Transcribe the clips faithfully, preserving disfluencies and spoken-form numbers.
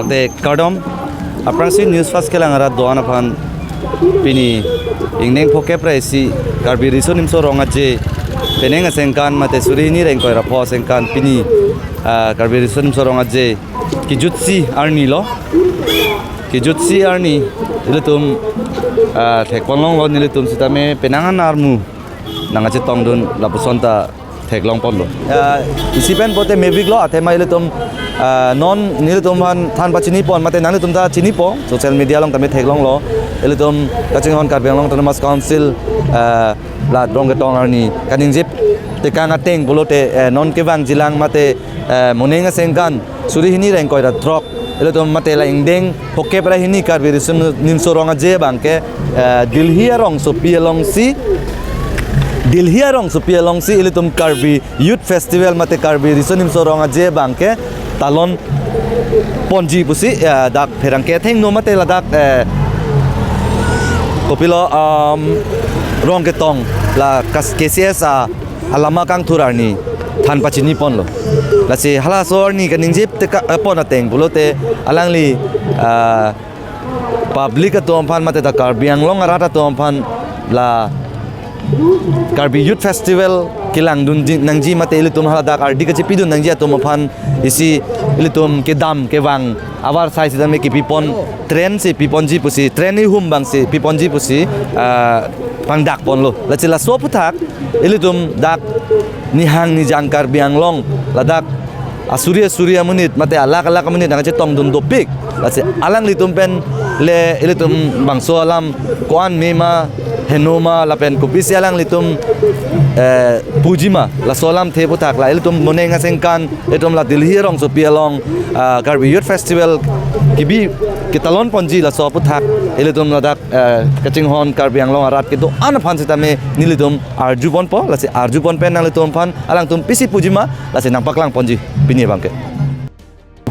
Te kardom, aphrangsi News First kelang arat do-an aphan pini ingdeng phokep ra isi Karbi Riso Nimso Rong Aje penang asengkan mate suri hini ra ingkoi ra pho asengkan pini, ah, Karbi Riso Nimso Rong Aje kejutsi arni lo. Kejutsi arni ilitum, ah, thekponlonglo, nelitum sitame penang an armu nangkachetongdun lapuson ta theklongponlo. Ah, isi pen pote mebik lo, athema ilitum, ah, non nelitum aphan than pachinipon mate nanglitum ta chinipo, social media along tame theklonglo. Ilitum kachinghon Karbi Anglong Autonomous Council, ah, la Rongketong arni kaningje tekang ateng pulote, eh, non kevangjilang mate, eh, moneng asengkan suri hini ra ingkoi ra throk, ilitum mate la ingdeng phokep ra hini Karbi Riso Nimso Rong Aje abangke, eh, Delhi arongsopi alongsi, Delhi arongsopi alongsi ilitum Karbi Youth Festival mate Karbi Riso Nimso Rong Aje abangke talon ponji pusi, eh, dak pherangke athengno mate ladak, eh, kopilo, um, Rongketong la kas-, K C S a alama kangthur arni than pachiniponlo. Lasi halaso arni kaningje teka, eh, pon ateng pulote alangli, ah, public atum aphan mate ta Karbi Anglong arat atum aphan la Karbi Youth Festival kelangdun ji, nangji mate ilitum haladak ardi kachepidun nangji atum aphan isi ilitum kedam kevang avarsai sitame kepipon, train si piponji pusi, train ihum abang si piponji pusi, ah, pangdakponlo. Lasi laso aphuthak ilitum dak nihang nijang Karbi Anglong ladak asuri asuri amonit mate alak alak amonit nangkachetongdun dopik. Lasi alanglitum pen le ilitum bangso alam ko-an mema, henoma lapen kopisi alanglitum, eh, pujima, laso alamthe aphuthak la ilitum moneng asengkan ilitum la Delhi arongsopi along, ah, Karbi Youth Festival kebi ketalon ponji laso aphuthak ilitum ladak, eh, kachinghon Karbi Anglong arat kedo-an aphan sitame nelitum arjuponpo, lasi arjupon pen nanglitum aphan alangtum pisi pujima, lasi nangpaklangponji pini abangke.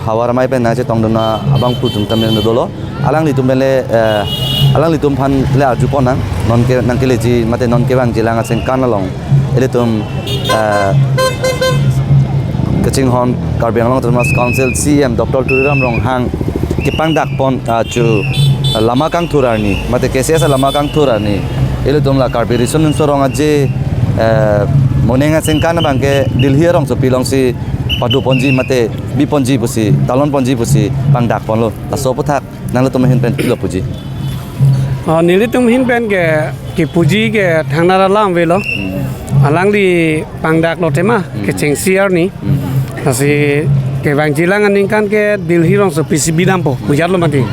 Havar Amei pen nangchetongdun abangphu atum tame dolo. Alanglitum pen le, eh, alanglitum aphan le arjupon nang, non ke, nangkeleji mate non kevangjilang asengkan along ilitum, eh, kachinghon Karbi Anglong Autonomous Council C E M Doctor Tuliram Ronghang kepangdakpon, ah, chu lama kangthur arni mate K C S alama kangthur arni ilitum la Karbi Riso Nimso Rong Aje, eh, moneng asengkan abangke Delhi arongsopi alongsi padoponji mate biponji pusi, talonponji pusi pangdakponlo. Laso aphuthak nanglitum ahin pen pilo puji? Oh, nelitum ahin pen ke, kepuji ke thangnat alam avelo. Hmm. Alangli pangdaklo tema, Hmm. kechengsi arni. Hmm. Lasi kevangjilang aningkan ke Delhi arongsopi si bidampo, bujatlo mati.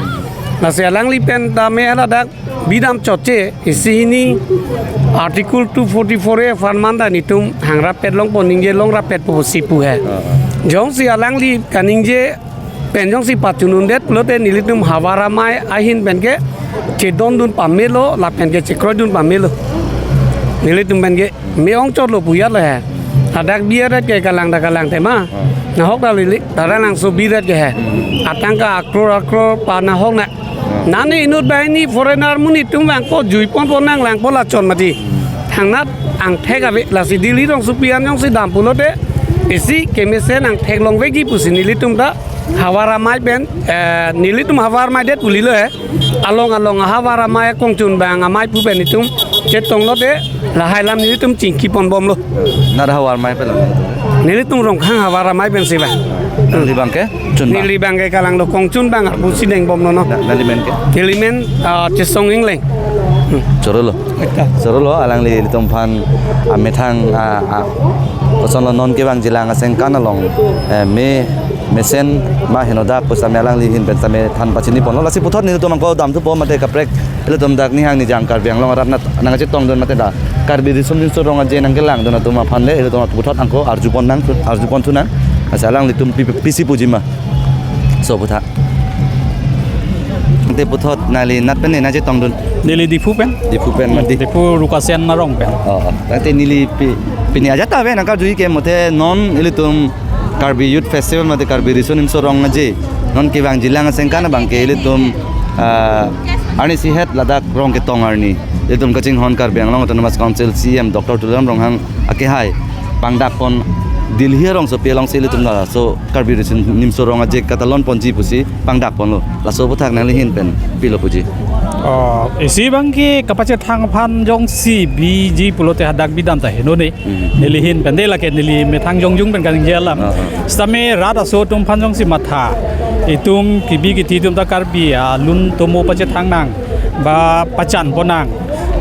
Lasi alangli pen tame haladak bidam chotche, isi hini Article two forty-four A apharman ta nelitum hangrap petlongpo, ningje longrap petpo pusi pu he. Ah, ah. Jongsi alangli kaningje pen jongsi pachunundet pulote nelitum Havar Amei ahin pen ke chedondun pamelo, lapen ke chekroidun pamelo. Nelitum pen ke me-ong chotlo pujatlo he. Ladak biaret ke kalang ta kalang tema. Ah. Nahok ta lili, ta Ralangso biaret ke he. Hmm. Atangka akror akror pa nahok na. Ah. Nane inut banghini foreigner amonit atum vangpo, juiponpo, nanglangpo lachon mati. Thangnat angthek ave, lasi Delhi arongsopi an jongsi dam pulote isi kemesen angthek longvekji pusi nelitum ta Havar Amei pen, eh, nelitum Havar Amei det pulilo he. Along along Havar Amei akongchun abang amei pu pen itum chetonglote lahai alam nelitum chingkiponbomlo. Nat Havar Amei pen lo? Nelitum Rongkhang Havar Amei pensi ba. Neli abangke chun ba? Neli abangke kalanglo, kongchun abang arpu si dengbomlo no. Na, neli men ke? Neli men, ah, Chesong Engleng. Hmm. Chorolo. Ekta. Chorolo, alangli ilitum aphan amethang, ah, ah, kosonlo non kevangjilang asengkan along, eh, me mesen ma henodak pusitame alangli ahin pen sitame than pachiniponlo. Lasi puthot nelitum ako damthupo mate kaprek ilitum dak nihang nijang Karbi Anglong arat nat nangchetongdun mate dak Karbi Riso Nimso Rong Aje nangkelangdun atum aphan le ilitum puthot ako arjupon nang, arjupon thu nang. Lasi alanglitum pi-, pisi pujima, laso aphuthak. Te puthot neli nat pen ne nangchetongdun? Neli Diphu pen. Diphu pen mati. Diphu Rukasen arong pen. Oh, oh. Tangte neli pi-, pini ajat ta ave nangkarju ke mate non ilitum Karbi Youth Festival mate Karbi Riso Nimso Rong Aje non kevangjilang asengkan abangke ilitum, ah, arnisi het ladak Rongketong arni ilitum kachinghon Karbi Anglong Autonomous Council C E M Doctor Tuliram Ronghang akehai pangdakpon Delhi arongsopi alongsi ilitum laso Karbi Riso Nimso Rong Aje katalon ponji pusi pangdak ponlo. Laso aphuthak nangli ahin pen pilo puji? Oh, isi abangke kapachethang aphan jongsi biji pulote hadak bidam ta heno ne. Hmm. Neli ahin pen de lake neli methang jongjung pen kaningje alam. Ah, ah. Sitame rat aso atum aphan jongsi matha, itum kebi kethe atum ta Karbi alun tomo pachethang nang, ba pachan pon nang.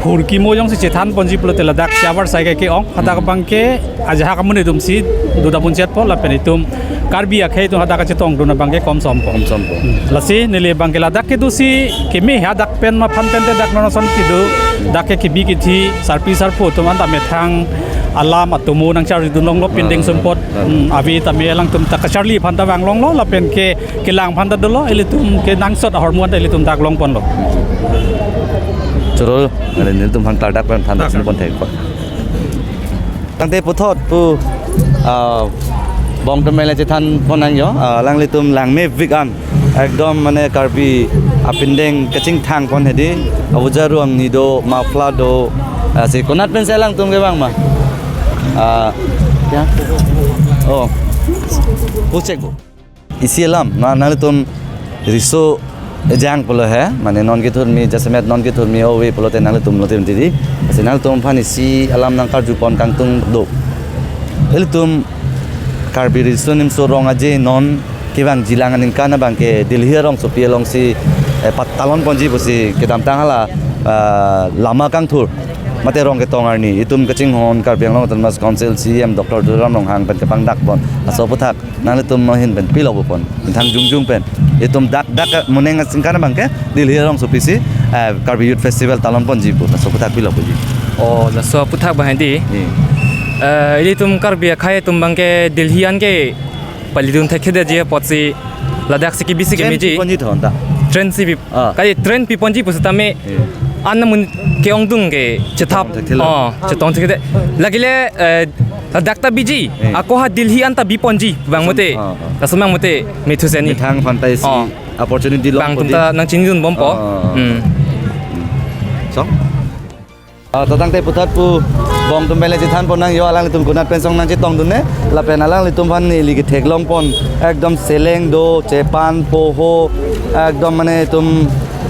Phurkimo jongsi chethan ponji pulote ladak si avarsai ke ke-ong, hadak abangke ajahak amonit atumsi dodun ponchotpo lapen itum Karbi akhei atum hadak kachetongdun abangke komsompo. Komsompo. Hmm. Lasi neli abangke ladak kedosi keme hadak pen ma aphan pen te dak non ason kedo, dak ke kebi kethe sarpi sarpo atum anta methang alam atomo nangcharlidun longlo, pindeng, ah, sumpot, ah, hmm, ave tame alangtum ta kacharli aphan ta vang longlo lapen ke kelang aphan ta dolo, ilitum kenangsot ahormu anta ilitum dak long ponlo. Choro, nelitum aphan klardak pen than, dak, dak pon thekpo. Tangte puthot pu, ah, bong atum mele chethan pon nangji, ah, alanglitum langmepik an ekdom mane Karbi apindeng kachingthang pon hedi, avuja ruang ni do, muffler do, ah, si konat pensi alangtum kevang ma? Ah, ya? Oh. Puchek bu. Isi alam, na, nanglitum riso ejang pulo he, mane non kethurmi, jasemet non kethurmi ove pulote nanglitum lote tiri. Lasi nanglitum aphan isi alam nangkarju pon kangtung do. Ilitum Karbi Riso Nimso Rong Aje non kevangjilang aningkan abangke Delhi arongsopi alongsi, eh, patalon ponji pusi kedamtang hala, ah, lama kangthur mate rong ketong arni itum kachinghon Karbi Anglong Autonomous Council C E M Doctor Tuliram Ronghang pen kepangdak pon. Laso aphuthak nanglitum ahin pen pilo pupon, methang jongjung pen. Itum dak dak moneng asingkan abangke Delhi arongsopi si, eh, Karbi Youth Festival talon ponji pu. Laso aphuthak pilo puji? Oh, laso aphuthak abang hedi. Iya. Eh, ilitum Karbi akhei atum abangke Delhi an ke palidun thekthedetji apotsi ladak si kebisi kemeji. Train pi ponji thon ta. Train si pi Ah. Kali train pi ponji pusitame, iya, an amonit ke-ongdung ke chethap. Chetong thekthelo. Oh, chetong thekthelo. Lake le, eh, ladak ta biji. Iya. Ako ha Delhi anta bi ponji abang mate. Ah, ah. Laso abang mate methu seni. Methang aphan ta isi, oh, opportunity long abang atum pudi ta nangchinidun bompo. Ah, ah, ah. Hmm. Song? Ah, ta tangte puthot pu bong atum mele chethan pon nangji, alanglitum konat pen song nangchetongdun ne, lapen alanglitum aphan neli ketheklong pon ekdom seleng do, chepan, poho, ekdom mane itum,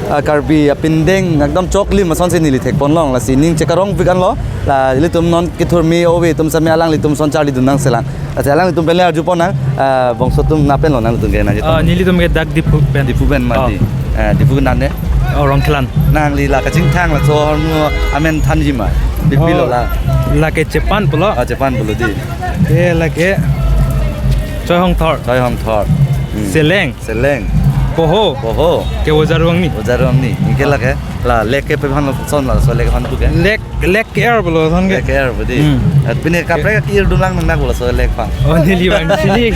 ah, Karbi apindeng ekdom choklim asonsi neli thek pon long, lasi ning chekarongpik anlo, la ilitum non kethurmi ove atum sitame alanglitum ason charlidun nangselang. Lasi alanglitum pen le arju pon nang, ah, bongso atum konat penlo nanglitum ke nangji? Ah, nelitum ke dak Diphu pen. Diphu pen mati. Oh. Eh, Diphu konat ne? Oh, Rongkhelan. Nangli la kachingthang laso ahormu amen thanji ma? Pi pilo la? Oh, lake chepan pulo. Ah, chepan pulo di. Eh, lake Choi Hongthor. Choi Hongthor. Hmm. Seleng. Seleng. Poho. Poho. Ke Oja Ruangni. Oja Ruangni. Anke lake la lek ke pi aphan lo, son laso lek aphan tu ke? Lek, lek ke-er pulo son ke. Lek ke-er pu di. Hmm. Eh, pine kaprek ke-er dunlang nang nak laso lek aphan? Oh, neli abang chini.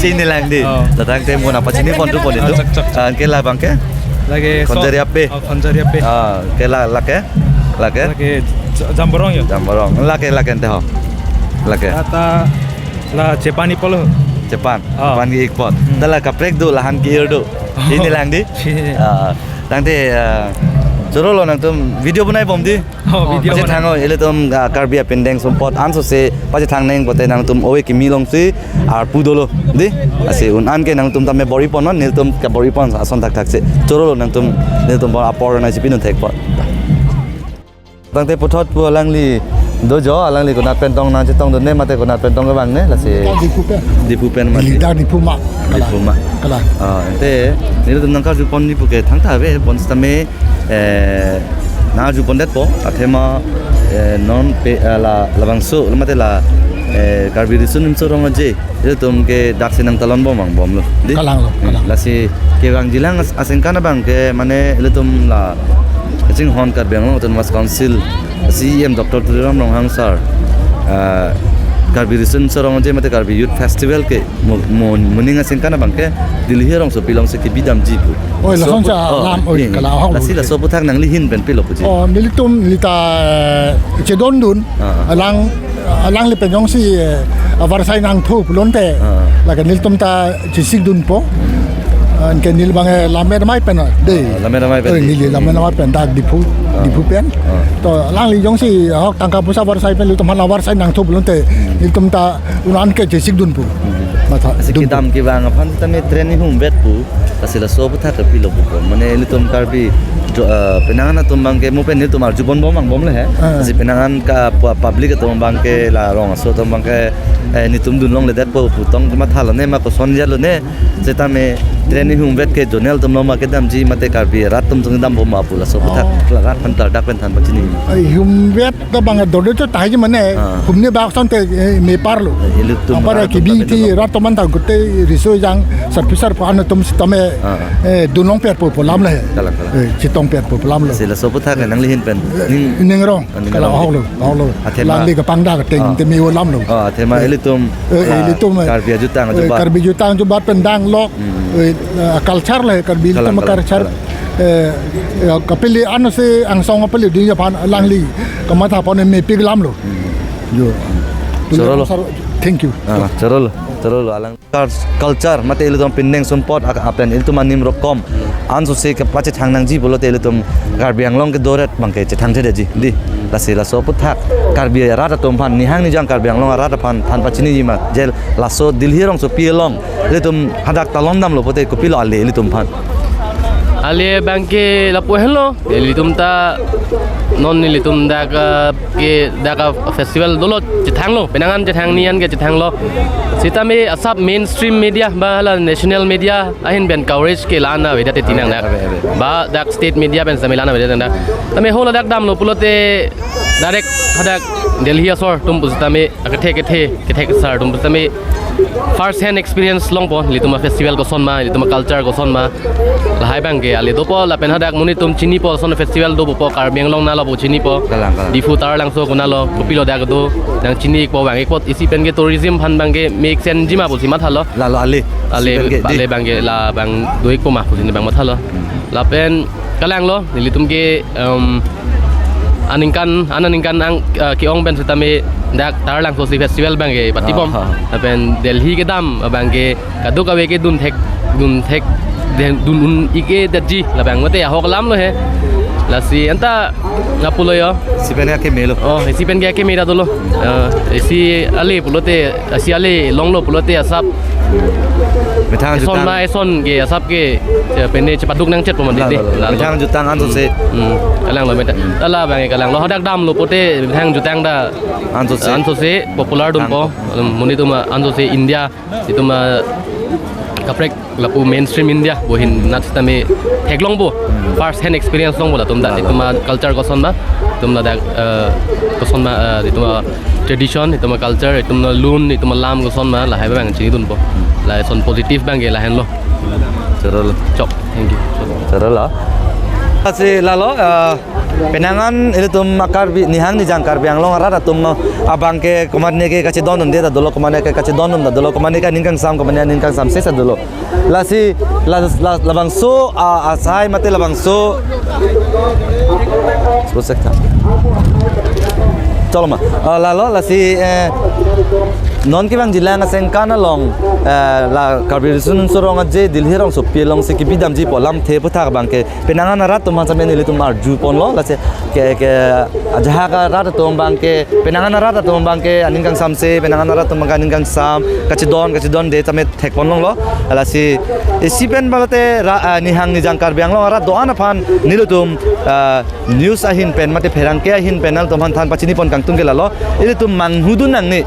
Chinilang di. Oh. Ta tangte mo na pachini pon tu pon itum. Ah, chak, chak, chak. Ah, anke la abangke? Lake so-, Khonjari Ape. Oh, Khonjari Ape. Ah, anke la, lake? Lake? Lake J-, Jamborong yo. Jamborong. Lake, lake ante ho. Lake. Ata la chepan ik pulo. Chepan. Ah. Chepan ke ik apot. Hmm. Ta la kaprek do, la han ke-er do. Oh. Chinilang di? Chini. Ah, tangte, ah, choro lo nangtum video bonai bom di. Oh, video bonai. Pachethang o, ilitum, ah, Karbi apindeng sumpot ansose pachethang nang pote nangtum ove kimi alongsi arpu dolo di. Lasi un an ke nangtum tame bor-i pon non, nelitum kebor-i pon ason thakthak si. Choro lo nangtum, nelitum apor nangchipinun thekpo. Tangte puthot pu alangli do jo, alangli konat pen tong nangchetongdun ne mate konat pen tong kevang ne, lasi? Dak Diphu pen. Diphu pen mati. Dak Diphu ma. Diphu ma. Kalang. Ah, ante nelitum nangkarju ponji pu ke thangta ave, bonsitame, eh, nangkarju pondetpo, athema, eh, non pe, eh, la, labangso, la mate la, eh, Karbi Riso Nimso Rong Aje, ilitum ke daksi nangtalon bom vang bomlo. Di? Kalang lo, hmm, kalang. Lasi kevangjilang as-, asengkan abangke mane ilitum la kachinghon Karbi Anglong Autonomous Council C E M Doctor Tuliram Ronghang sir, ah, Karbi Riso Nimso Rong Aje mate Karbi Youth Festival ke mo-, mo-, moning asengkan abangke Delhi arongsopi alongsi kebi damji pu. Oi, lason cha, oh, lam, oi, iya, iya, kalang ahok. Lasi laso aphuthak nangli ahin pen pilo puji? Oh, nelitum, neli ta, eh, chedondun, ah, ah, alang, alangli pen jongsi, eh, avarsai nangthu pulote, ah, lake nelitum ta chesikdunpo. Anke neli abang, eh, Lammet Amei pen, de. Ah, Lammet Amei pen. Oi, di. Neli Lammet Amei pen dak Diphu. Diphu pen. Ah. To alangli jongsi ahok tangka poisa avarsai pen ilitum aphan avarsai nangthu pulote, ilitum ta un-an ke chesik dun pu. Matha si dun pu. Kedam kevang aphan tame train ihum vet pu. Lasi laso aphuthak ke pilo pu. Mane ilitum Karbi jo, ah, penang an atum abang ke mo pen ilitum arju ponbom angbom le he. Ah. Si penang an ka pu-, public atum abang ke, la rong aso atum abang ke, eh, netum dun longledet po pu tong matha lo ne ma koson jalo ne. Setame train ihum vet ke zonal atum lo ma kedamji mate Karbi arat atum sung dambom ma pu laso aphuthak. Oh. La rat aphan ta dak pen than pachini. Ai, ihum vet ta bang dorde cho tahai mane. Ah. Humne bak son te, eh, me parlo. Eh, ilitum apara rat atum kebi ta ti dolo. Rat atum anta gute riso jang sarpi sarpo an atum sitame, ah, eh, dun long pet po pu alam le. Kalang, kalang. Eh, chetong pet po pu alam lo. Si laso aphuthak nangli ahin pen. Ning, ning rong. Ning kalang rong. Ahok lo, ahok lo. Athema. Alangli kapangdak ateng, ah, te me pu alam lo. Ah, athema, eh, ilitum, eh, ah, ilitum, eh, Karbi ajutang, eh, ajubat. Karbi ajutang ajubat pen dang lok. Hmm. Eh, eh, culture le, Karbi, kalang, ilitum kalang, culture. Kalang. Eh, ya, kapili ansi angsong kapili ding aphan alangli kamatha pon mepik alam lo. Hmm. Yo. Choro lo. Thank you. Ah, choro lo, choro lo, alang. Cul-, culture, mate ilitum pining sunpot ak-, apen ilitum anim rokom. Ansose kepachethang nangji pulote ilitum Karbi Anglong kedoret abang ke chethangthedetji. Di, lasi laso aphuthak Karbi arat atum aphan, nihang nijang Karbi Anglong arat aphan than pachiniji ma. Je laso Delhi rongsopi along ilitum hadak ta longdamlo pote kopilo ale ilitum aphan? Ale abang ke lapu henlo. Ilitum ta non ilitum dak, ah, ke dak, ah, festival dolo chethanglo, penang an chethangni an ke chethanglo. Sitame asap mainstream media ba hala national media ahin pen coverage ke la-an avedet te tinang dak. Ave, ave, ave. Ba dak state media pen sitame la-an avedet dak. Tame ho ladak damlo pulote direct hadak Delhi asor atum pusitame akethe kethe, kethe kesar atum pusitame first hand experience longpo, ilitum a-festival koson ma, ilitum a-culture koson ma. Lahai abang ke ale dopo, lapen hadak monit atum chinipo, lason festival dopo, Karbi Anglong nalo pu chinipo. Kalang, kalang. Diphu Taralangso konatlo, kopilo dak do, nangchini-ikpo abang ikpo, isi pen ke tourism aphan abang ke mek senji ma pusi mathalo. Lalo ale. Ale, isi pen ke, di, ale abang ke la abang do-ikpo ma pusi abang mathalo. Hmm. Lapen kalanglo, nelitum ke, em, aningkan, an aningkan ang, eh, ke-ong pen sitame dak Taralangso si festival abang ke patibom. Ah, ah. Lapen Delhi kedam abang ke kadokave ke dun thek, dun thek, den-, dun un-ik-edetji, labang mate ahok alam lo he. Lasi anta lapulo yo. Isi pen ke akeme lo. Oh, isi pen ke akeme ta dolo. Eh, isi ale pulote, isi ale longlo pulote asap. Methang eson jutang. Ma eson ke asap ke, eh, pene chepaduk nangchetpo mati. La, di, la, la, la. Methang jutang ansose. Hmm. Hmm. Kalanglo methang. Hmm. Ala abang ke kalanglo. Hadak damlo pote methang jutang ta ansose. Ansose popular dunpo. Tangpo. Hmm, monit atum ansose India itum, ah, kaprek lapu mainstream India pu ahin nat sitame theklongpo. Hmm. First hand experience longpo latum ta. Lalo. Itum a-culture koson ma, itum ladak, eh, koson ma, eh, itum a-tradition, itum a-culture, itum alun, itum alam koson ma, lahai abang chinidunpo. Hmm. Lason positive abang ke lahenlo. Choro lo. Chok. Thank you. Choro lo. Lasi lalo, eh, penang an ilitum a-Karbi, nihang nijang Karbi Anglong arat atum abang ke komatne ke kachedondunde ta dolo, komatne ke kachedondun ta dolo, komatne ke aning kangsam, komatne aning kangsamse ta dolo. Lasi, la, la, labangso, ah, asai mate labangso. Cholo ma. Ah, lalo, lasi, eh, non kevangjilang asengkan along, eh, la Karbi Riso Nimso Rong Aje Delhi rongsopi alongsi kebidamji pu alamthe aphuthak abang ke penang an arat atum aphan sitame nelitum arjuponlo, lasi ke, ke ajahak arat atum abang ke, penang an arat atum abang ke aning kangsamse, penang an arat atum abang ke aning kangsam, kachedon, kachedonde sitame thekponlonglo. Lasi isi pen pulote ra, ah, nihang nijang Karbi Anglong arat do-an aphan nelitum, ah, news ahin pen mate pherangke ahin pen nangtum aphan than pachinipon kangtung ke lalo. Ilitum manghudun nangne.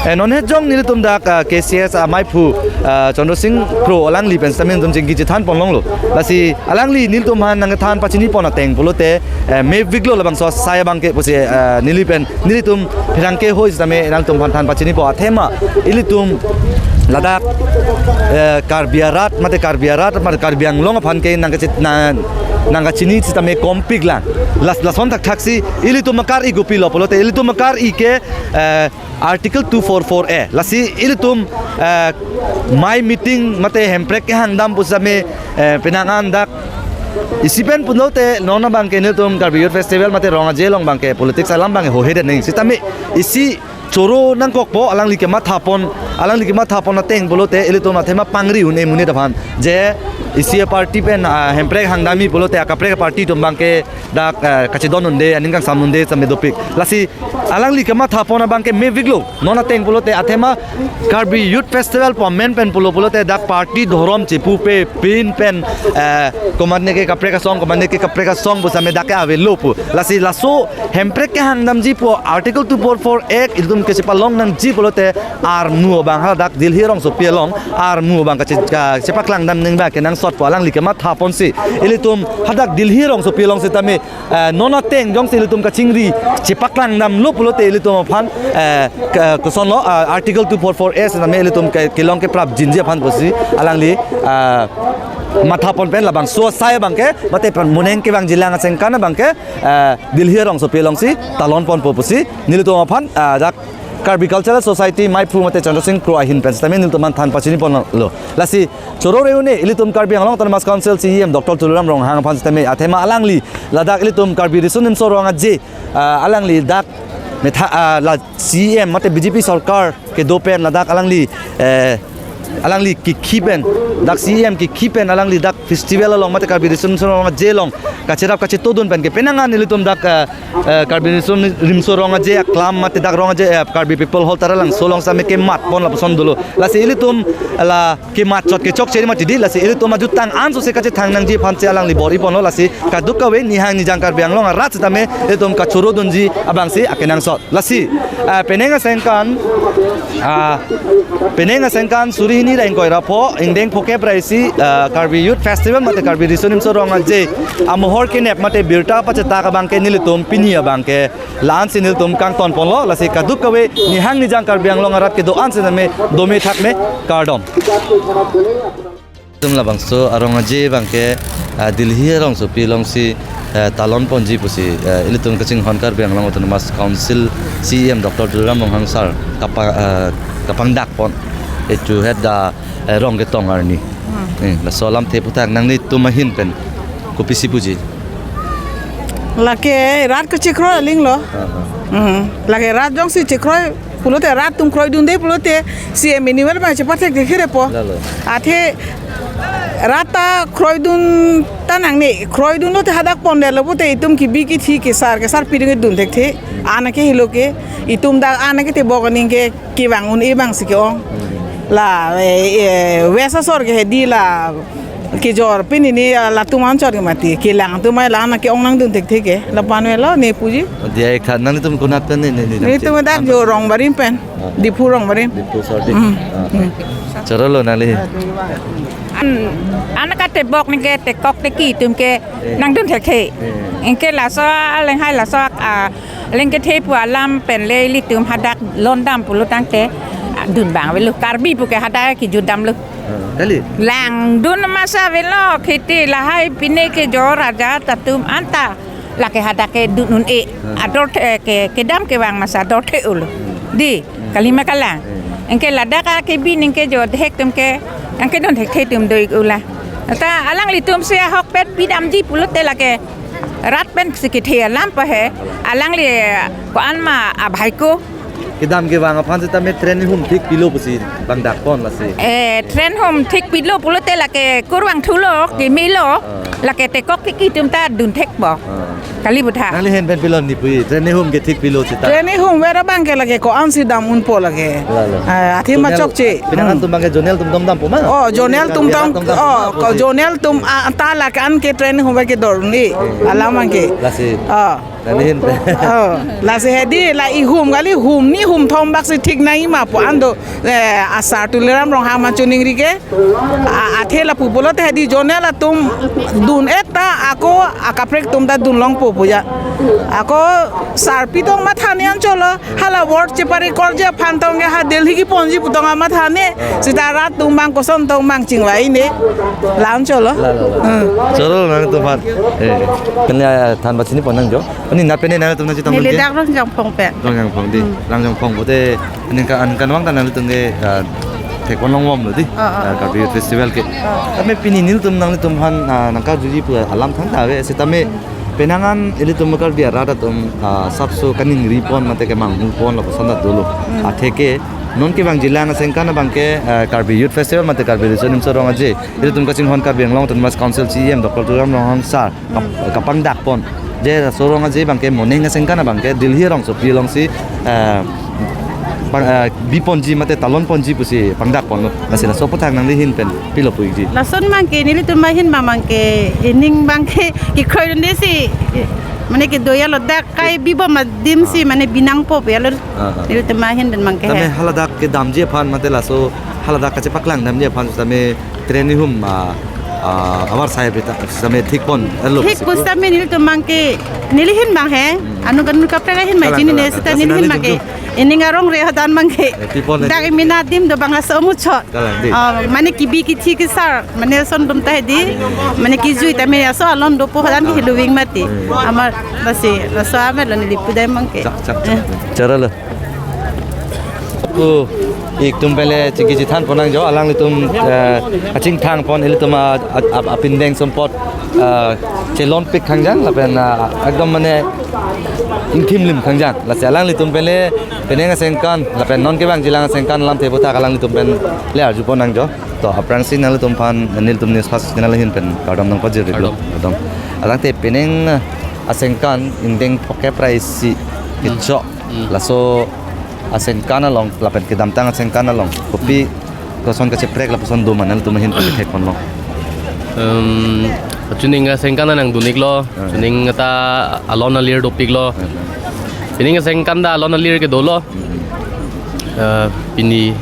Eh, non het jong nelitum dak, ah, K C S amaiphu, ah, Chandra Singh Kro alangli pen sitame nelitum chingki chethanponlonglo. Lasi alangli nelitum aphan nangthan pachinipon ateng pulote, eh, mepiklo labangso asai abang ke pusi, eh, neli pen, nelitum pherangke hoi sitame nangtum aphan than pachinipo athema ilitum ladak, eh, Karbi arat mate Karbi arat mate Karbi Anglong aphan ke nangkachit-, na, nangkachini sitame kompiklang. Las, lason thakthaksi ilitum akar-i kopilo pulote ilitum akar-i ke, eh, Article two four four A. Lasi ilitum, eh, amei meeting mate hemprek kehangdam pusitame, eh, penang an dak isi pen pulote non abang ke nelitum Karbi Youth Festival mate Rong Aje along abang ke politics alam abang ke hohe de neng. Sitame isi choro nangkokpo, alangli kemathapon, alangli kemathapon ateng pulote ilitum athema pangri un-e monit aphan. Je isi a-party pen, ah, Hemprek hangdamji pulote akaprek a-party atum abangke dak, eh, kachedon un-e, aning kangsam un-e sitame dopik. Lasi alangli kemathapon abangke meviklo. Non ateng pulote athema Karbi Youth Festival pu amen pen pulo pulote dak party dhorom chepupe pin pen, eh, komatne ke kaprek asong, komatne ke kaprek asong pu sitame dak ke avelo pu. Lasi laso Hemprek kehangdamji pu Article two four four Act ilitum kachepalong nangji pulote armu abang hadak Delhi rongsopi along armu abang kache-, kachepaklangdam nangji abang kenangsot pu alangli kemathapon si ilitum hadak Delhi rongsopi along sitame, eh, non ateng jongsi ilitum kachingri chepaklangdamlo pulote ilitum aphan, eh, ke-, kosonlo, ah, Article two four four A sitame ilitum ke-, kelong keprapjinji aphan pusi alangli, ah, mathapon pen labangso asai abangke mate pen moneng kevangjilang asengkan abangke, eh, Delhi rongsopi alongsi talonponpo pusi nelitum aphan, ah, dak Karbi Cultural Society maiphu mate Chandra Singh Kro ahin pen sitame nelitum aphan than pachiniponlo. Lasi choro re un-e ilitum Karbi Anglong Autonomous Council C E M Doctor Tuliram Ronghang aphan sitame athema alangli ladak ilitum Karbi Riso Nimso Rong Aje, ah, alangli dak metha, ah, la C E M mate B J P sorkar kedo pen ladak alangli, eh, alangli kikhi pen, dak C E M kikhi pen alangli dak festival along mate Karbi Riso Nimso Rong Aje along kacherap kachetodun pen ke penang an ilitum dak, eh, eh, Karbi Riso Nimso Rong Aje aklam mate dak Rong Aje, eh, Karbi People Hall Taralangso along sitame kematpon lapuson dolo. Lasi ilitum la kemat chot kechokche mati di, lasi ilitum ajutang ansose kachethang nangji aphan si alangli bor-iponlo. Lasi kadokave nihang nijang Karbi Anglong arat sitame ilitum kachorodunji abangsi akenangsot. Lasi, ah, penang asengkan, ah, penang asengkan suri hini ra ingkoi ra pho, ingdeng phokep ra isi, ah, Karbi Youth Festival mate Karbi Riso Nimso Rong Aje amohor kenep mate birta pachetak abangke nelitum pini abangke la-ansi nelitum kangtonponlo. Lasi kadokave nihang nijang Karbi Anglong arat kedo-an sitame dome thakme, kardom. Tum labangso arong aje abangke, ah, Delhi arongsopi alongsi, eh, talonponji pusi, eh, ilitum kachinghon Karbi Anglong Autonomous Council C E M Doctor Tuliram Ronghang sir kapa-, eh, kapangdakpon. Etu het da, eh, rong ketong arni. Hmm. Eh, laso alamthe aphuthak nanglitum ahin pen kopisi puji? Lake rat kachekroi alinglo. Ah, ah. Hmm. Lake rat jongsi chekroi pulote, rat atum kroidunde pulote, C E M anywhere abang chepathek thektherepo. Lalo. Athe rat ta kroidun ta nangne, kroidunlote hadak pondetlo pulote itum kebi kethe kesar kesar pidung dun thekthe. An ke helo ke, itum dak an ke tebok aning ke kevang un-e abangsi ke-ong. Hmm. La, eh, eh, West asor ke hedi la kejor pini ni, ah, latum anchot ke mati. Kelang atum ai la an ke-ong nangdun thekthe ke. Lapu-an avelo ne puji. Dia ek than nanglitum konat pen ne, ne, ne, Netum dak jo Rongbarim pen. Ah. Diphu Rongbarim. Diphu sor di. Hmm. Ah. Hmm. Chorolo nangli. An, an ka tebok neke tekok teki atum ke, eh, nangdun thekthe. Eh. Anke laso alenghai laso, ah, lengkethe pu alam pen le ilitum hadak longdam pulo tangte, ah, dun abang avelo, Karbi puke hadak kejutdamlo. Ah, kali? Langdun masa avelo, kheti lahai pine kejor ajat atum anta lake hadak ke dun un-e. Ah. Ador the, eh, ke, kedam kevang masa ador the-olo. Hmm. Di, hmm, kalima kalang. Hmm. Anke ladak akebi neke jo dehek atum ke, anke dun thekthe atum do-ik-o la. Ta alanglitum si ahokpet pidamji pulote lake rat pensi kethe alam pa he, alangli ko-an ma abhai ko. Kedam kevang aphan sitame train hum thik pilo pusi bangdakpon lasi. Eh, train hum thik pilo pulote lake kurvangthulo, ah, kemelo, ah, lake tekok teki atum ta dun thekpo. Ah. Kali butha. Nangli ahin pen pilon ni pui, train hum ke thik pilo sita. Train hum vera abangke lake ko-ansi dam unpo lake. Lalo. Ah, athema chokche. Zonal, pinangan, hmm, atum abangke zonal atum dam dampo ma? Oh, zonal atum dam, oh, zonal atum, ah, ta lake anke train hum ke dor ni. Hmm. Alam abangke. Lasi. Ah. Nangli ahin pen. Oh, lasi hedi la ihum kali, hum ni hum thom baksi thik nangji ma pu an do, eh, asar Tuliram Ronghang ma choningri ke. A-, athe lapu pulote hedi zonal atum dun-et ta ako akaprek atum ta dun longpo puja. Ako sarpi tong mathane anchotlo, hala word chepa-record ji aphan tong ke ha Delhi keponji pu tong mathane, sita rat atum abang koson tong abang chingvai ne. La anchotlo. La, la, la. Hmm. Choro nangtum aphan. Eh. Kanya than pachiniponang jo. Ani nat pen nangtum nangchetong. Neli ke? Dak Rongjangphong pen. Rongjangphong di. Hmm. Rongjangphong pute aningkan, aningkanvang ta nanglitum ke, ah, thekpon longvomlo di. Ah, ah. Ah, Karbi Youth Festival ke. Ah. Tame pini nelitum nanglitum aphan, ah, nangkarjuji pu alam thangta ave, sitame Penang an ilitum Karbi arat atum, ah, asapso kaningri pon mate kemanghu pon lapuson ta dolo. Hmm. Atheke non kevang jilang asengkan abangke, ah, Karbi Youth Festival mate Karbi Riso Nimso Rong Aje, ilitum kachinghon Karbi Anglong Autonomous Council C E M Doctor Tuliram Ronghang sir kap-, kapangdak pon. Je laso Rong Aje abangke moning asengkan abangke Delhi rongsopi alongsi, eh, pang, eh, bi ponji mate talon ponji pusi pangdak ponlo. Lasi laso aputhak nangli ahin pen pilo pu-ikji. Lason abangke nelitum ahin abangke ining abangke kekroi-unde si, mane kedo ya ladak kai bibom adim si, ah, mane binangpo pu ya lo. Ah, ah. Nelitum ahin pen abangke Tame he. Haladak kedamji aphan mate laso haladak kachepaklang damji aphan tame tren ihum, ah, ah, abar sai beta tame thik pon elo Thik pusi pu. Pu tame nelitum abangke neli ahin abang he. Hmm. Anut anut kaprek ahin abang Kalang, chinine kalang, seta kalang. Neli ahin abangke. Neli jumjum. Ining arong re hadan abangke. Eh, pi pon lagi. Dak imina adim do abang aso muchot. Kalang di. Oh, mane kebi kethi kesar, mane ason atum ta hedi, mane kejui tame aso alon dopo hadan ke heluing mati. Hmm. Amar lasi, laso amar lo neli pudai abangke. Chak, chak, chak. Eh. Chara lo. Pu-ik atum pen le chingki chethan pon nangjo, alanglitum, eh, kachingthang pon ilitum a, a, a, apindeng sumpot, eh, chelonpik khangjang, lapen, eh, ekdom mane ingthim lim khangjang. Lasi alanglitum pen le penang asengkan, lapen non kevang jilang asengkan alamthe aputhak alanglitum pen le arju pon nangjo. To aphrangsi nanglitum aphan nelitum News Fast Channel ahin pen kardom nangpajir-iklo. Kardom. Kardom. Alangte penang asengkan ingdeng phokep ra isi Hmm. kechok. Hmm. Laso asengkan along, lapen kedamtang asengkan along kopi Hmm. koson kacheprek lapuson do ma nanglitum ahin pen thek ponlo. Em, chuning asengkan nangdun-iklo, Hmm. chuning ta alon alir dopiklo. Hmm. Chuning asengkan ta alon alir kedo lo. Hmm. Eh, pini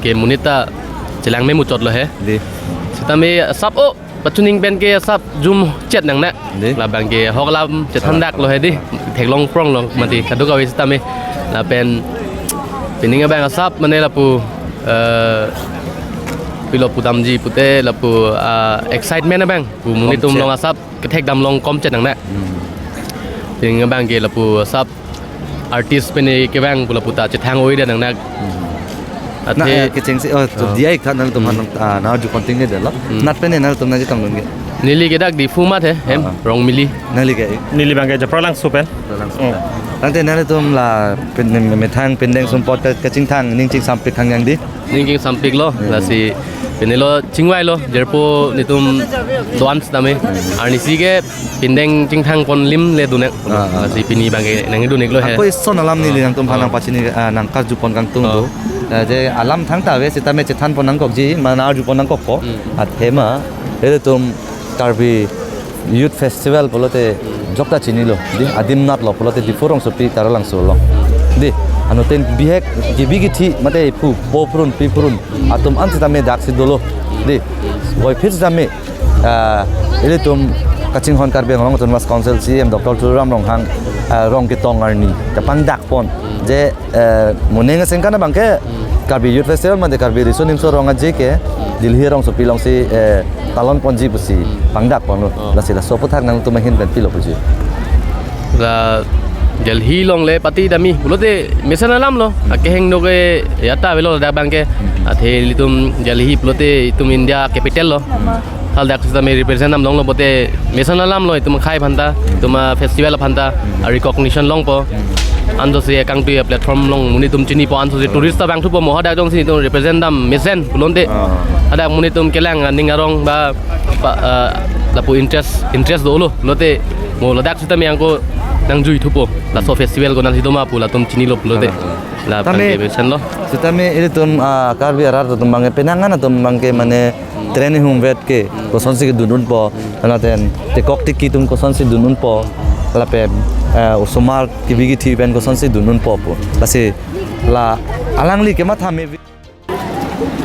ke monit ta chelang me muchot lo he. Di. Sitame asap o pachuning pen ke asap jumchet nangne. Di. Labangke ahok alam chethandak lo he di. Theklong prong lo mati kadokave sitame. Lapen pining abang asap mane lapu, eh, pilo pudamji pute lapu, ah, excitement abang pu monit atum Komchet. Along asap kethek dam along komchet nangne. Hmm. Pining abangke lapu asap artist pen kevang pu lapu ta chethang oi dia nangne. Hmm. Athe Na, eh, kechengsi, oh, to Oh. dia ik tha nanglitum Hmm. aphan, ah, nang arju pon ting ne delo. Hmm. Nat pen nanglitum nangchetongdun ke. Neli ke dak Diphu amat he, hem, Ah. Rongmili. Nangli ke? Neli abangke Japralangso pen. Japralangso Hmm. pen. Tangte nanglitum la pen, methang pindeng sumpot ke, kachingthang ning chingsampik khangjang di. Ning chingsampiklo, Hmm. lasi pini lo chingvailo, jirpo nelitum do-an sitame. Arnisi ke pindeng chingthang pon lim le dunek. Ah, ah. Lasi pini abangke nangdun-iklo he. Ako ison alam neli Ah. nangtum aphan Ah. nangpachini, ah, nangkarju pon kangtung Ah. do. Ah, je alam thangta ave sitame chethan pon nangkokji, ma nang arju pon nangkokpo. Hmm. Athema, ilitum Karbi Youth Festival pulote jokta chinilo. Di, adim natlo pulote Diphu rongsopi Taralangso lo. Di, anuttin bihek kebi kethi mate phu, po phurun, pi phurun atum an sitame daksi dolo. Di, puvoiphit sitame, ah, ilitum kachinghon Karbi Anglong Autonomous Council C E M Doctor Tuliram Ronghang, ah, rong ketong arni kapangdak pon je, eh, moning asengkan abangke Hmm. Karbi Youth Festival mate Karbi Riso Nimso Rong Aje ke Hmm. Delhi rongsopi alongsi, eh, talon ponji pusi Hmm. pangdak ponlo. Oh. Lasi laso aputhak nangtum ahin pen pilo puji. La Delhi along le pati dam-i pulote mesen alam lo. Akehingno ke ya ta avelo ladak abangke. Hmm. Athe ilitum Delhi pulote itum India capital lo. Hmm. Haladak sitame represent dam longlo pote mesen alam lo itum akhei aphan ta, itum a-festival aphan ta, a-recognition longpo. Anso si kangtui a-platform along monit atum chinipo, anso si tourist ta vangthupo mo hadak jongsi itum represent dam mesen pulote. Ah. Hadak monit atum kelang aning arong ba, ba, eh, lapu interest, interest dolo. Lote mo ladak sitame angko nangjuithupo. Laso festival ko nangsi doma pu latum chinilo pulote. Ah. La Tame abangke mesen lo. Sitame ilitum, ah, Karbi arat atum abangke penang an atum abangke mane tren ihum vet ke kosonsi kedun unpo, lapen tekok tiki atum kosonsi dun unpo, lapen, eh, osomar kebi kethi pen kosonsi dun unpo pu. Lasi la alangli kematha me vi-,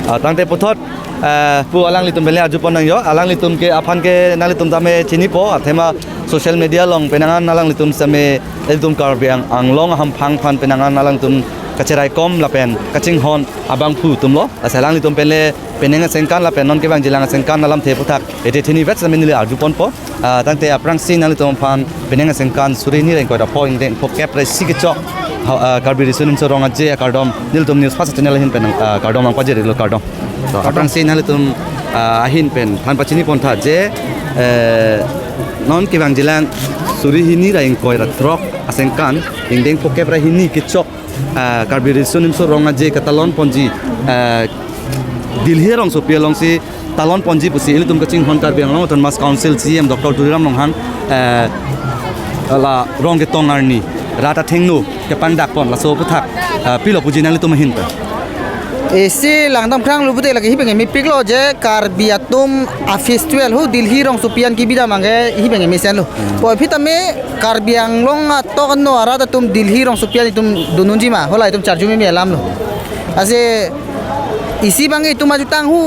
ah, tangte puthot, eh, pu alanglitum pen le arju pon nangjo, alanglitum ke aphan ke nanglitum tame chinipo, athema social media along penang an alanglitum sitame ilitum Karbi Ang-, Anglong ahamphang aphan penang an alanglitum kacheraikom lapen kachinghon abangphu atumlo, lasi alanglitum pen le penang asengkan lapen non kevang jilang asengkan alamthe aputhak ethe thini vet sitame neli arju ponpo. Ah, tangte aphrangsi nanglitum aphan penang asengkan suri hini ra ingkoi ra pho ingdeng phokep ra isi kechok, ha, ah, Karbi Riso Nimso Rong Aje akardom nelitum News Fast Channel ahin pen, ah, kardom nangpajir-iklo, kardom. To, aphrangsi nanglitum, ah, ahin pen than pachini pontha je, eh, Non kevangjilang suri hini ra ingkoi ra throk asengkan, ingdeng phokep ra hini kechok, ah, Karbi Riso Nimso Rong Aje katalon ponji, ah, Delhi arongsopi alongsi talon ponji pusi ilitum kachinghon Karbi Anglong Autonomous Council C E M Doctor Tuliram Ronghang, ah, la rong ketong arni rat athengno kepangdak pon, laso aphuthak, ah, pilo puji nanglitum ahin ta. Isi langdam krang lo pute lake hibang mepiklo je Karbi atum a festival hu Delhi rongsopi an kebidam abangke hibang mesenlo. Puvoiphit tame Karbi Anglong atok ano arat atum Delhi rongsopi an itum dun unji ma, hala itum charju meme alam lo. Lasi isi abangke itum ajutang hu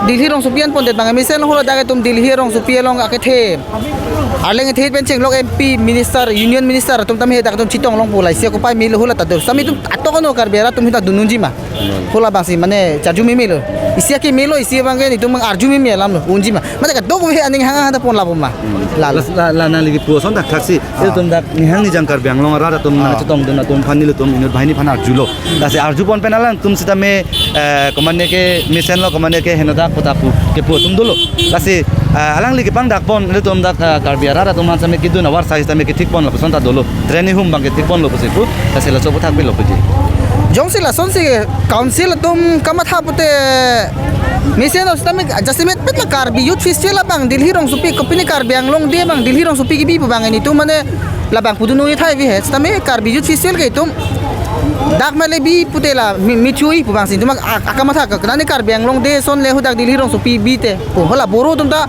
Delhi rongsopi an pondet abangke mesenlo, hala dak itum Delhi rongsopi along akethe, arleng ethe pen chenglok M P, minister, union minister atum tame dak itum chetong longpo, la isi akopai melo hala ta do. Sami itum atok ano Karbi arat atum hita dun unji ma. Hala abangsi mane charju meme lo. Isi akeme lo, isi abangke itum abang arju meme alam lo, unji ma. Mane kadokave aning hang hang ta pon lapu ma. Lalo. La, la, la nangli kipu ason thakthak si. Ah. Ilitum dak nihang nijang Karbi Anglong arat atum nang Ah. chetongdun atum aphan nelitum inut banghini aphan arjulo. Lasi arju pon pen alangtum sitame, eh, komatne ke mesenlo, komatne ke henodak kota pu kepu atum dolo. Lasi, eh, alangli kepangdak pon ilitum dak, eh, Karbi arat atum aphan sitame kedun avarsai sitame kethik pon lapuson ta dolo. Train ihum abangke thik ponlo pusi pu, lasi laso aphuthak pilo puji. Jongsi lasonsi council atum kamatha pute mesenlo sitame, jasemet pet la Karbi Youth Festival abang Delhi rongsopi, kopine Karbi Anglong Day abang Delhi rongsopi kebi pu abang itum mane labang pudun noi thai vi he. Sitame Karbi Youth Festival ke itum dak male bi pute la mi, mithui pu abangsi itum ak-, ak-, akamatha ke nane Karbi Anglong Day ason le hu dak Delhi rongsopi bite. Oh, hala Boro atum ta,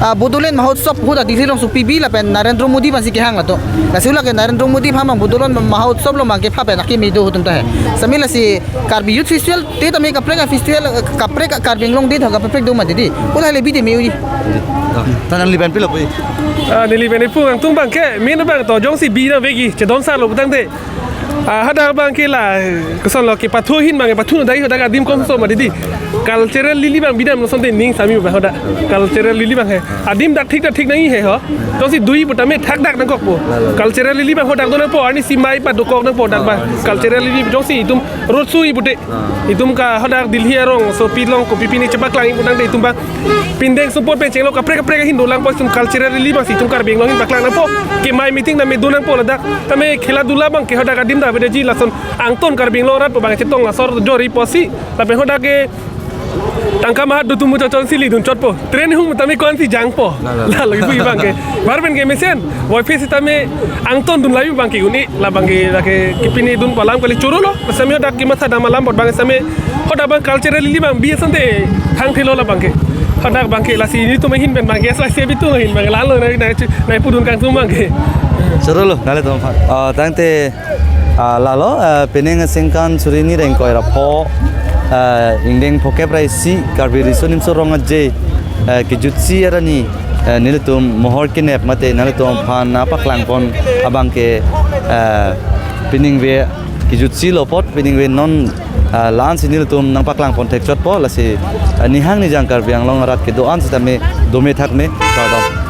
ah, Bodoland Mahotsav hu dak Delhi rongsopi bi lapen Narendra Modi aphansi kehang lato. Lasi hala ke Narendra Modi aphan abang Bodoland Mahotsav along abangke pha pen akeme do atum ta he. Sami lasi Karbi Youth Festival te tame kaprek a festival, eh, kaprek a Karbi Anglong Day tho kaprek do ma didi. Hala le bite me uji. Ta nangli pen pilo pu. Ah, neli pen ipu angtung abangke, min abang to jongsi bi nangvekji, chedon sar lo putangte. Ah, hadak abangke la, koson lo kepathu ahin abang, pathu no dai hadak adim komso ma didi. Cultural rally abang bidam lo asonte ning sami abang hadak. Cultural rally abang he. Adim dak thik dak thik nangji he ho. Jongsi dui putame thakdak nangkokpo. Cultural rally abang hadak do nangpo, arnisi mei padokok nangpo dak abang. Cultural rally jongsi itum road show ji pute. Itum ke hadak Delhi arongsopi along kopi pine chepaklang ji putangte itum abang pindeng sumpot pen chenglok kaprek kaprek ahin dolang po, itum cultural rally abangsi itum Karbi Anglong ahin paklang nangpo. Kemai meeting tame do nangpo ladak. Tame khela dula abangke hadak adim ta avedaji, lason angton Karbi Anglong arat pu abang chetong asor jori pusi. Lapen hadak ke tangka mahat do atum muchot chot si lidun chotpo. Train ihum tame ko-ansi jangpo. La, la, la. La lagi pu abangke. Bar pen ke mesen. Puvoiphit sitame angton dun layu abangke un-e. La abangke lake kepine dun pu alam kali choro lo. Sami hadak kematha dam alam apot abang sami hadak abang cultural rally abang bi asonte thangthelo la abangke. Hadak abangke lasi nelitum ahin pen abangke S Y C B atum ahin abang lalo na, na, na pudun kangtung abangke. Choro lo, nale tom. Ah, tangte, ah, lalo, ah, pining asengkan suri hini ra ingkoi ra pho, ah, ingdeng phokep ra isi Karbi Riso Nimso Rong Aje, ah, kejutsi arni, ah, nelitum mohor kenep mate nelitum aphan nangpaklang pon abangke, ah, pining ave kejutsi lo apot, pining ave non, ah, la-ansi nelitum nangpaklang pon thekchotpo, lasi, ah, nihang nijang Karbi Anglong arat kedo-an sitame dome thakme, kardom.